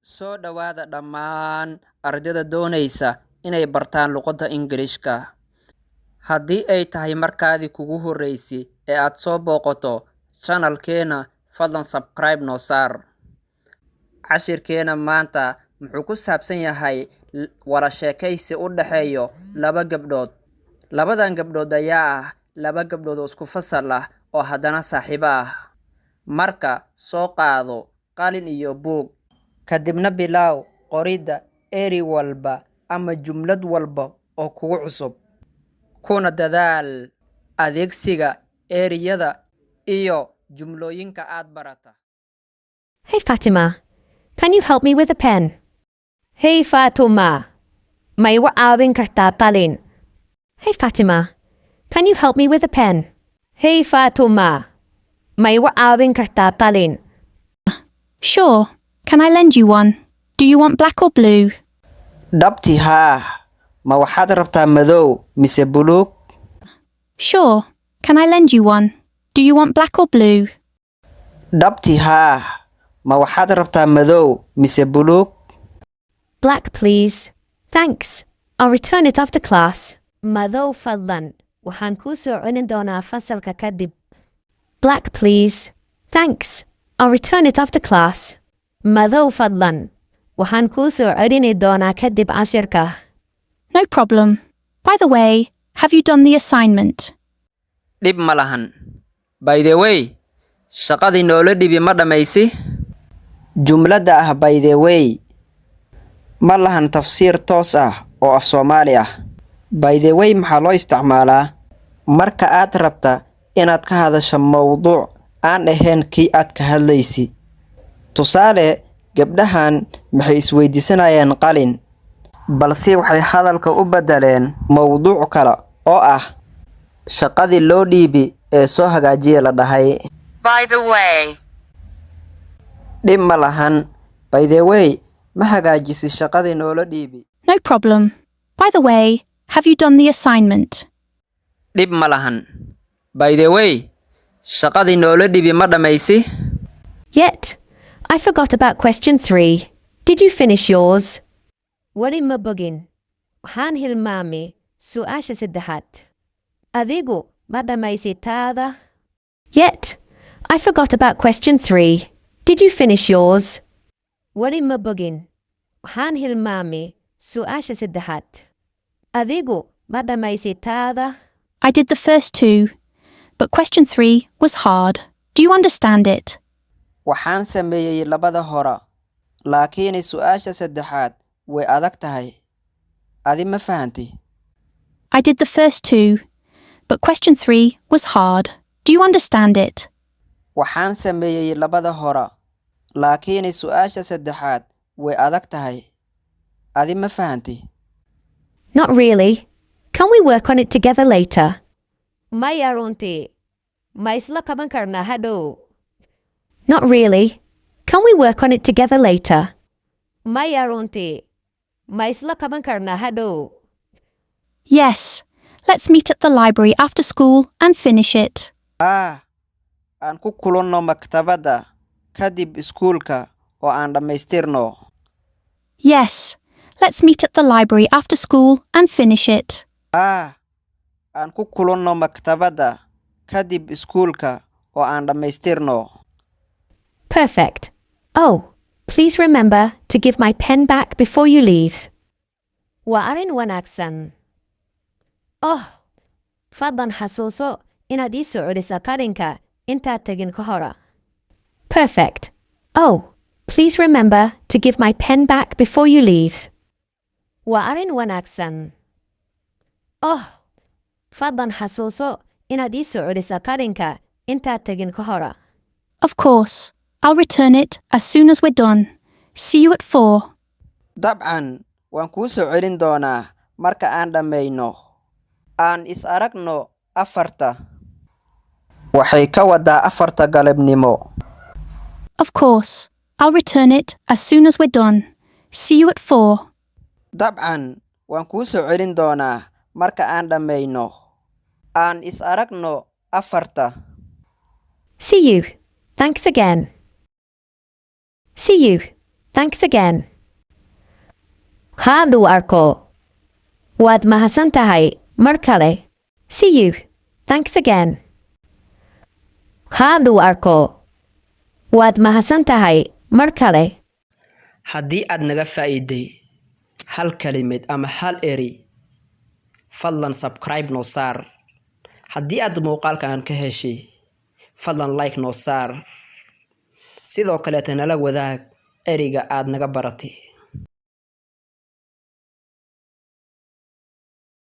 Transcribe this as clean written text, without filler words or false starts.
Soo dhawaada dhammaan ardayda doonaysa inay bartaan luqadda Ingiriisiga. Haddii ay tahay markaadii kugu horeysay ee aad soo booqato channel-keena, fadlan subscribe noo saar. Cashirkeena maanta muxuu ku saabsan yahay wada sheekaysi u dhexeeyo laba gabdhood. Labadan gabdhood ayaa ah laba gabdhood oo isku fasal ah oo haddana saaxiibo ah. Marka soo qaado qalin iyo buug, kadibna bilow qoridda erey walba ama jumlad walba oo kugu cusub. Kuna dadaal adeegsiga ereyada iyo jumlooyinka aad barata. Hey Fatima, can you help me with a pen? Hey Fatuma, ma igu caawin kartaa qalin? Hey Fatima, can you help me with a pen? Hey Fatuma, ma igu caawin kartaa qalin? Sure. Can I lend you one? Do you want black or blue? Dhabti haa, ma waxaad rabtaa madow mise buluug? Sure. Can I lend you one? Do you want black or blue? Dhabti haa, ma waxaad rabtaa madow mise buluug? Black, please. Thanks. I'll return it after class. Madow fadlan. Waxaan kuu soo celin doonaa fasalka kadib. Black, please. Thanks. I'll return it after class. Madow fadlan. Waxaan kuu soo celini doonaa kadib cashirka. No problem. By the way, have you done the assignment? Dhib ma lahan. By the way, shaqadii noola dhiibi ma dhammaysi? Jumladda ah "by the way" ma lahan tafsiir toos ah oo af Soomaali ah. By the way maxaa loo isticmaalaa marka aad rabta inaad ka hadasho mowduuc aan ahayn kii aad ka hadlaysi. Tusaale, gabdhahan maxay isweydiisanayaan qalin, balse waxay hadalka u beddeleen mowduuc kale oo ah shaqadii loo dhiibi ee soo hagaajiya la dhahay. By the way, Dhib ma lahan. By the way, ma hagaajisay shaqadii noola dhiibi? No problem. By the way, have you done the assignment? Dhib ma lahan. By the way, shaqadii noola dhiibi ma dhammaysi? Yet, I forgot about question 3. Did you finish yours? Weli ma bogin. Waxaan hilmaamay su'aasha saddexaad. Adigu ma dhammaysay taada? Yet, I forgot about question 3. Did you finish yours? Weli ma bogin. Waxaan hilmaamay su'aasha saddexaad. Adigu ma dhammaysay taada? I did the first two, but question 3 was hard. Do you understand it? Waxaan sameeyay labada hore, laakiin su'aasha saddexaad way adag tahay. Adi ma fahantay? I did the first two, but question 3 was hard. Do you understand it? Waxaan sameeyay labada hore, laakiin su'aasha saddexaad way adag tahay. Adi ma fahantay? Not really. Can we work on it together later? Maya runtii. Ma isla qaban karnaa hadhow? Not really. Can we work on it together later? Maya runtii. Ma isla qaban karnaa hadhow? Yes. Let's meet at the library after school and finish it. Ah, aan ku kulanno maktabadda kadib iskuulka oo aan dhammaystirno. Yes. Let's meet at the library after school and finish it. Ah, aan ku kulanno maktabadda kadib iskuulka oo aan dhammaystirno. Perfect. Oh, please remember to give my pen back before you leave. Waa arrin wanaagsan. Oh, fadlan xasuuso inaad ii soo celiso qalinka intaad tegin ka hora. Perfect. Oh, please remember to give my pen back before you leave. Waa arrin wanaagsan. Oh, fadlan xasuuso inaad ii soo celiso qalinka intaad tegin ka hora. Of course. I'll return it as soon as we're done. See you at 4. Dabcan, waan kuu soo celin doonaa marka aan dhammayno. Aan is aragno 4-ta. Waxay ka wadaa 4-ta galabnimo. Of course. I'll return it as soon as we're done. See you at 4. Dabcan, waan kuu soo celin doonaa marka aan dhammayno. Aan is aragno 4-ta. See you. Thanks again. See you. Thanks again. Ha lagu arko. Waad mahadsan tahay mar kale. See you. Thanks again. Ha lagu arko. Waad mahadsan tahay mar kale. Haddii aad naga faa'iiday hal kalimid ama hal eri, fadlan subscribe noo saar. Haddii aad muuqaalkan ka heshay, fadlan like noo saar. Sidoo kaleeta nala wadaag eriga aad naga baratay.